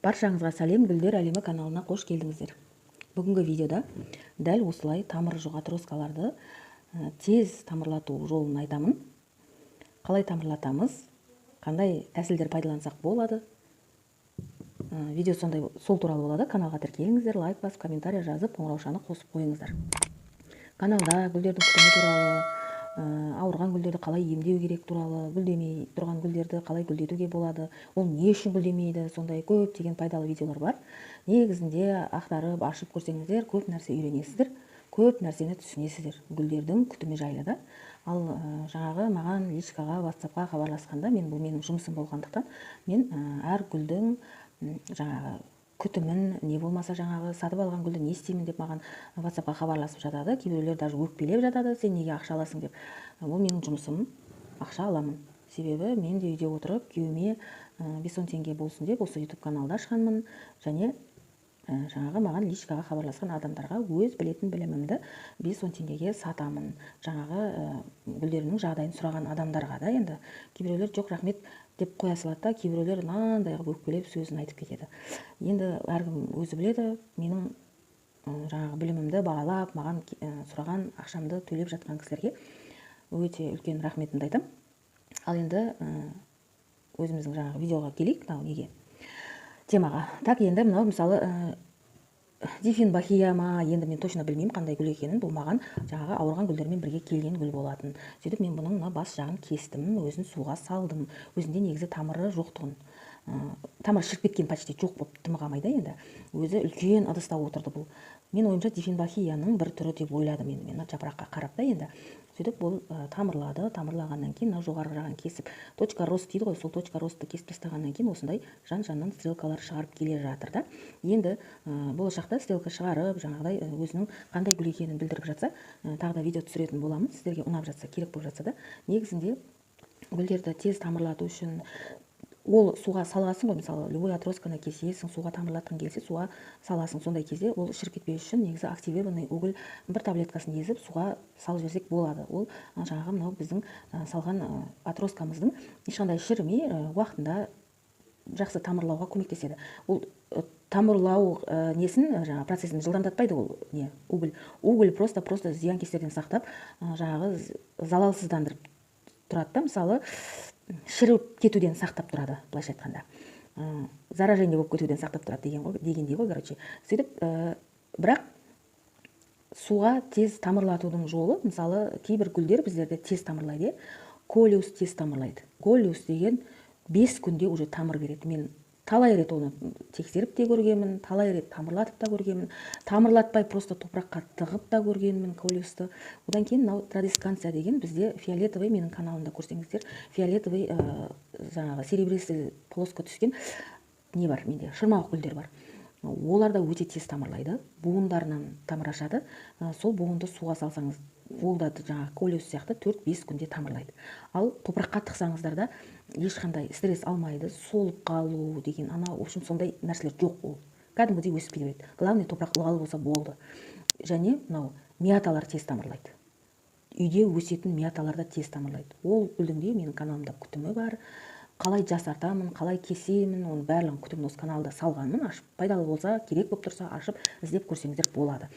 Баршаңызға сәлем! Гүлдер әлемі каналына қош келдіңіздер! Бүгінгі видеода дәл осылай тамыры жоқ отросткаларды тез тамырлату жолын айтамын. Қалай тамырлатамыз, қандай тәсілдер пайдалансақ болады, видео сондай, сол туралы болады. Каналға тіркеліңіздер, лайк басып, комментарий жазып, қоңыраушаны қосып қойыңыздар. Каналда гүлдердің күтімі туралы, ауырған гүлдерді қалай емдеу керек туралы, гүлдемей тұрған гүлдерді қалай гүлдетуге болады, ол не үшін гүлдемейді, сондай көптеген пайдалы видеолар бар. Негізінде ақтарып, ашып көрсеңіздер, көп нәрсе үйренесіздер, көп нәрсені түсінесіздер гүлдердің күтімі жайлы да. Ал жаңағы маған личкаға, ватсапқа хабарласқанда, мен, бұл менің жұмысым болғандықтан, мен әр гүлдің жаңағы күтімін, не болмаса жаңағы сатып алған гүлді не істеймін деп маған ватсапқа хабарласып жатады. Кейбіреулер даже өкпелеп жатады, сен неге ақша аласың деп. Ол менің жұмысым, ақша аламын. Себебі мен де үйде отырып, күйеуіме 5-10 теңге болсын деп осы ютуб каналды ашқанмын. Және жаңағы маған личкаға хабарласқан адамдарға өз білетін білімімді 5-10 теңгеге сатамын. Жаңағы гүлдерінің жағдайын сұраған адамдарға да. Енді кейбіреулер жоқ, рахмет деп қоя салады да, кейбіреулер мынандай қылып өкпелеп сөзін айтып кетеді. Енді әркім өзі біледі. Менің жаңағы білімімді бағалап, маған сұраған ақшамды төлеп жатқан кісілерге өте үлкен рахметімді айтамын. Ал енді өзіміздің жаңағы видеоға келейік, мынау неге, темаға. Так, енді мынау, мысалы, диффенбахия ма, енді мен точно білмеймін қандай гүл екенін. Бұл маған жаңағы ауырған гүлдермен бірге келген гүл болатын. Сөйтіп мен бұның мына бас жағын кестім, өзін суға салдым. Өзінде негізі тамыры жоқтығын, тамыры шіріп кеткен, почти жоқ болып дымы қалмайды. Енді өзі үлкен ыдыста отырды. Бұл, мен ойымша, диффенбахияның бір түрі деп ойладым енді мен мына жапыраққа қарап та. Енді сөйтіп бұл тамырлады. Тамырлағаннан кейін мына жоғарғы жағын кесіп, точка рост дейді ғой, сол точка ростты кесіп тастағаннан кейін осындай жан жағынан стрелкалар шығарып келе жатыр да. Енді болашақта стрелка шығарып, жаңағыдай өзінің қандай гүл екенін білдіріп жатса, тағы да видео түсіретін боламын, сіздерге ұнап жатса, керек болып жатса да. Негізінде гүлдерді тез тамырлату үшін ол суға саласың ғой. Мысалы, любой отростканы кесесің, суға тамырлатқың келсе, суға саласың. Сондай кезде ол шіріп кетпес үшін негізі активированный уголь бір таблеткасын езіп, суға салып жіберсек болады. Ол жаңағы мынау біздің салған отросткамыздың ешқандай шірімей, уақытында жақсы тамырлауға көмектеседі. Ол тамырлау несін, жаңағы процесін жылдамдатпайды ол не, уголь. Уголь просто зиянкестерден сақтап, жаңағы залалсыздандырып тұрады да. Мысалы, шіріп кетуден сақтап тұрады, былайша айтқанда, заражение болып кетуден сақтап тұрады деген ғой, дегендей ғой, короче. Сөйтіп бірақ суға тез тамырлатудың жолы, мысалы, кейбір гүлдер біздерде тез тамырлайды, иә. Колиус тез тамырлайды. Колиус деген 5 күнде уже тамыр береді. Мен талай рет оны тексеріп те көргенмін, талай рет тамырлатып та көргенмін, тамырлатпай просто топыраққа тығып та көргенмін колиусты. Одан кейін мынау традесканция деген бізде фиолетовый, менің каналымда көрсеңіздер, фиолетовый, жаңағы серебристый полоска түскен не бар менде, шырмауық гүлдер бар. Олар да өте тез тамырлайды, буындарынан тамыр ашады. Сол буынды суға салсаңыз, ол да жаңағы колиус сияқты 4-5 күнде тамырлайды. Ал топыраққа тықсаңыздар да, ешқандай стресс алмайды, солып қалу деген ана, в общем, сондай нәрселер жоқ. Ол кәдімгідей өсіп кете береді, главное, топырақ ылғал болса болды. Және мынау мияталар тез тамырлайды. Үйде өсетін мияталар да тез тамырлайды. Ол гүлдің де менің каналымда күтімі бар, қалай жасартамын, қалай кесемін, оның барлығын, күтімін осы каналда салғанмын. Ашып, пайдалы болса, керек болып тұрса, ашып іздеп көрсеңіздер болады.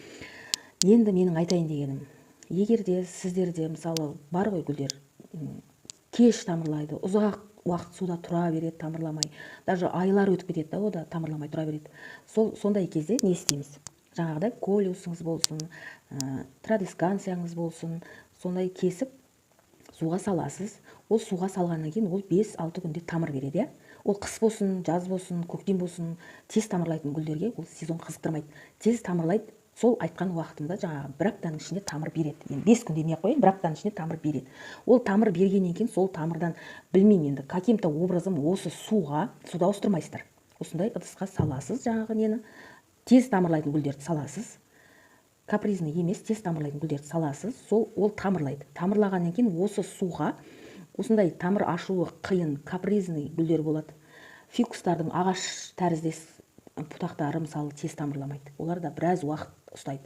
Енді менің айтайын дегенім, егер де сіздерде, мысалы, бар ғой гүлдер, кеш тамырлайды, ұзақ уақыт суда тұра береді тамырламай, даже айлар өтіп кетеді да, о да тамырламай тұра береді. Сол сондай кезде не істейміз? Жаңағыдай колиусыңыз болсын, традесканцияңыз болсын, сондай кесіп, суға саласыз. Ол суға салғаннан кейін ол 5-6 күнде тамыр береді, иә. Ол қыс болсын, жаз болсын, көктем болсын, тез тамырлайтын гүлдерге ол сезон қызықтырмайды, тез тамырлайды. Сол айтқан уақытымда, жаңағы бір аптаның ішінде тамыр береді. Енді 5 күн демей ақ қояйын, бір аптаның ішінде тамыр береді. Ол тамыр бергеннен кейін сол тамырдан, білмеймін енді, каким то образом осы суға, суда ауыстырмайсыздар, осындай ыдысқа саласыз. Жаңағы нені, тез тамырлайтын гүлдерді саласыз, капризный емес, тез тамырлайтын гүлдерді саласыз. Сол ол тамырлайды. Тамырлағаннан кейін осы суға осындай тамыр ашуы қиын, капризный гүлдер болады. Фикустардың ағаш тәріздес бұтақтары, мысалы, тез тамырламайды, олар да біраз уақыт ұстайды.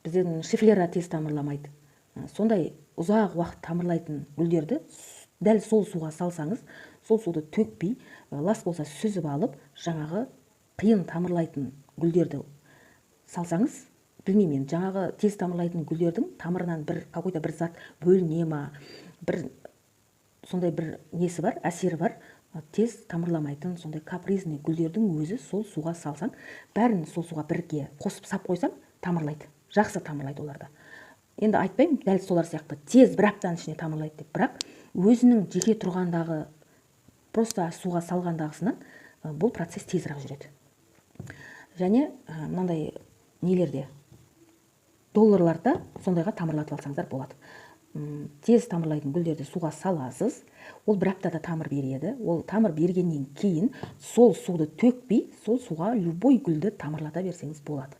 Біздің шефлера тез тамырламайды. Сондай ұзақ уақыт тамырлайтын гүлдерді дәл сол суға салсаңыз, сол суды төкпей, лас болса, сүзіп алып, жаңағы Қиын тамырлайтын гүлдерді салсаңыз, білмеймін енді, жаңағы тез тамырлайтын гүлдердің тамырынан бір какой-то бір зат бөліне ма, бір сондай бір несі бар, әсері бар. Тез тамырламайтын сондай капризный гүлдердің өзі сол суға салсаң, бәрін сол суға бірге қосып сап қойсаң, тамырлайды, жақсы тамырлайды оларда. Енді айтпаймын дәл солар сияқты тез бір аптаның ішінде тамырлайды деп, бірақ өзінің жеке тұрғандағы, просто суға салғандағысынан бұл процесс тезірек жүреді. Және мынандай нелерде, долларларда сондайға тамырлатып алсаңыздар болады. Тез тамырлайтын гүлдерді суға саласыз, ол бір аптада тамыр береді. Ол тамыр бергеннен кейін сол суды төкпей, сол суға любой гүлді тамырлата берсеңіз болады.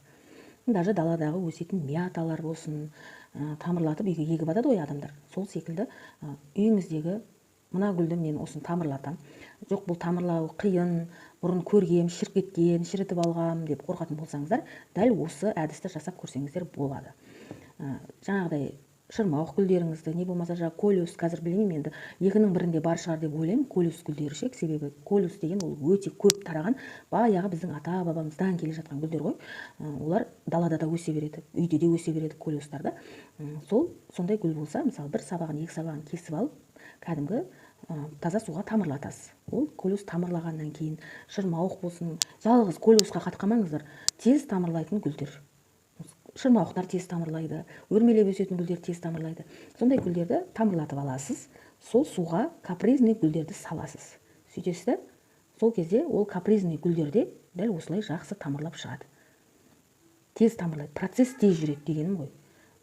Даже даладағы өсетін мяталар болсын, тамырлатып үйге егіп атады ғой адамдар. Сол секілді үйіңіздегі мына гүлді мен осыны тамырлатам. Жоқ, бұл тамырлау қиын, бұрын көргем, шіріп кеткен, шірітіп алғам деп қорқатын болсаңыздар, дәл осы әдісті жасап көрсеңіздер болады. Жаңағыдай шырмауық гүлдеріңізді, не болмаса жаңағы колиус, қазір білмеймін енді, екінің бірінде бар шығар деп ойлаймын колиус гүлдері ше, себебі колиус деген ол өте көп тараған, баяғы біздің ата-бабамыздан келе жатқан гүлдер ғой. Олар далада да өсе береді, үйде де өсе береді колиустар да. Сол сондай гүл болса, мысалы бір сабағын, екі сабағын кесіп алып, кәдімгі таза суға тамырлатасыз. Ол колиус тамырлағаннан кейін шырмауық болсын, жалғыз колиусқа қатқамаңыздар, тез тамырлайтын гүлдер. Шырмауықтар тез тамырлайды, өрмелеп өсетін гүлдер тез тамырлайды. Сондай гүлдерді тамырлатып аласыз, сол суға капризный гүлдерді саласыз. Сөйтесіз де, сол кезде ол капризный гүлдерде дәл осылай жақсы тамырлап шығады. Тез тамырлайды, процесс тез жүреді дегенім ғой.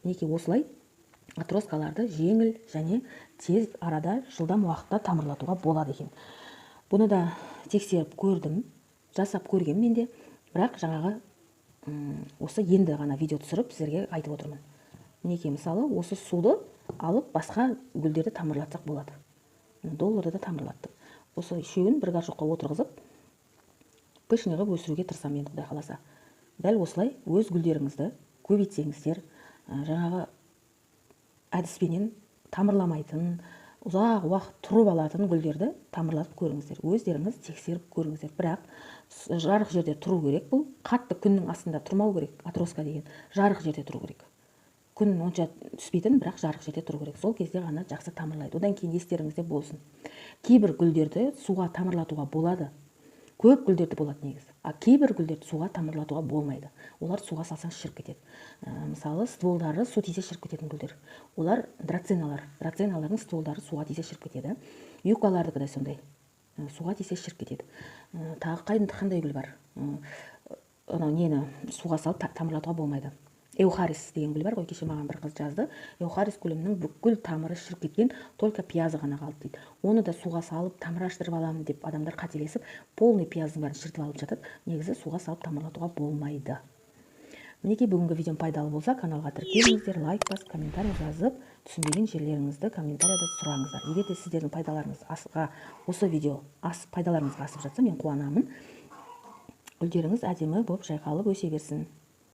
Мінекей осылай отросткаларды жеңіл және тез арада жылдам уақытта тамырлатуға болады екен. Бұны да тексеріп көрдім, жасап көргем мен де, бірақ жаңағы осы енді ғана видео түсіріп сіздерге айтып отырмын. Мінекей мысалы осы суды алып басқа гүлдерді тамырлатсақ болады. Долларды да тамырлаттым. Осы үшеуін бір горшокқа отырғызып, пышный қылып өсіруге тырысамын енді, Құдай қаласа. Дәл осылай өз гүлдеріңізді көбейтсеңіздер, жаңағы әдіспенен тамырламайтын, ұзақ уақыт тұрып алатын гүлдерді тамырлатып көріңіздер. Өздеріңіз тексеріп көріңіздер. Бірақ жарық жерде тұру керек бұл. Қатты күннің астында тұрмау керек. Отростка деген жарық жерде тұру керек. Күн онша түспейтін, бірақ жарық жерде тұру керек. Сол кезде ғана жақсы тамырлайды. Одан кейін естеріңізде болсын. Кейбір гүлдерді суға тамырлатуға болады. Көп гүлдерді болады негізі. А кейбір гүлдерді суға тамырлатуға болмайды. Олар суға салсаң шіріп кетеді. Мысалы, стволдары су тисе шіріп кететін гүлдер. Олар драценалар. Драценалардың стволдары суға тисе шіріп кетеді. Юкалардікі де сондай. Суға тисе шіріп кетеді. Тағы қандай гүл бар? Анау нені суға салып тамырлатуға болмайды. Эухарис деген гүл бар ғой, кеше маған бір қыз жазды. Эухарис гүлімнің бүкіл тамыры шіріп кеткен, только пиязы ғана қалды дейді. Оны да суға салып тамыр аштырып аламын деп адамдар қателесіп, полный пияздың бәрін шірітіп алып жатады. Негізі суға салып тамырлатуға болмайды. Мінекей бүгінгі видеом пайдалы болса, каналға тіркеліңіздер, лайк басып, комментарий жазып, түсінбеген жерлеріңізді комментарияда сұраңыздар. Егер де сіздердің пайдаларыңыз асыға, осы видео пайдаларыңызға асып жатса, мен қуанамын. Гүлдеріңіз әдемі болып жайқалып өсе берсін.